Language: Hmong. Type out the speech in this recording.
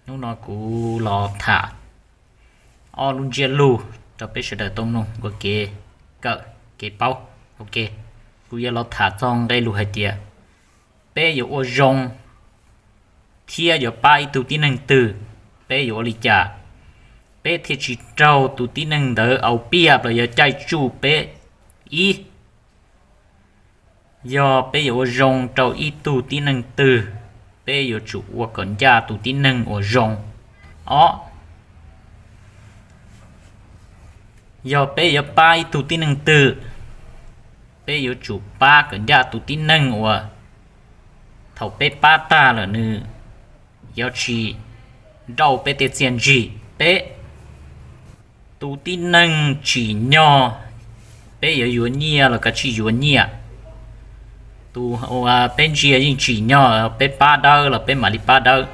Hnub no kuv los tham ob lub ntsiab lus rau peb sawv daws tau mloog ua kev kawm kev paub. Ok, kuv yuav los tham txog nqe lus hais tias peb yuav ua zoo thiab yuav pab ib tug tib neeg twg, peb yuav ua li cas peb thiaj tsis raug tus tib neeg ntawd au piaj los yog caij tsuj peb. Ib, yog peb yuav ua zoo rau ib tug tib neeg twg, peb yuav tsum ua kom ncaj tus tib neeg uas zoo. Ob, yog peb yuav pab ib tug tib neeg twg, peb yuav tsum pab kom ncaj tus tib neeg uas thaum peb pab tag lawm nws yuav tsis nrauj peb tej txiaj ntsig. Peb, tus tib neeg tsim nyog, peb yuav yuav nyiaj los kav tsij yuav nyiaj. Tus uas peb ntsia yeej tsim nyog, peb pab dawb los peb mam li pab dawb.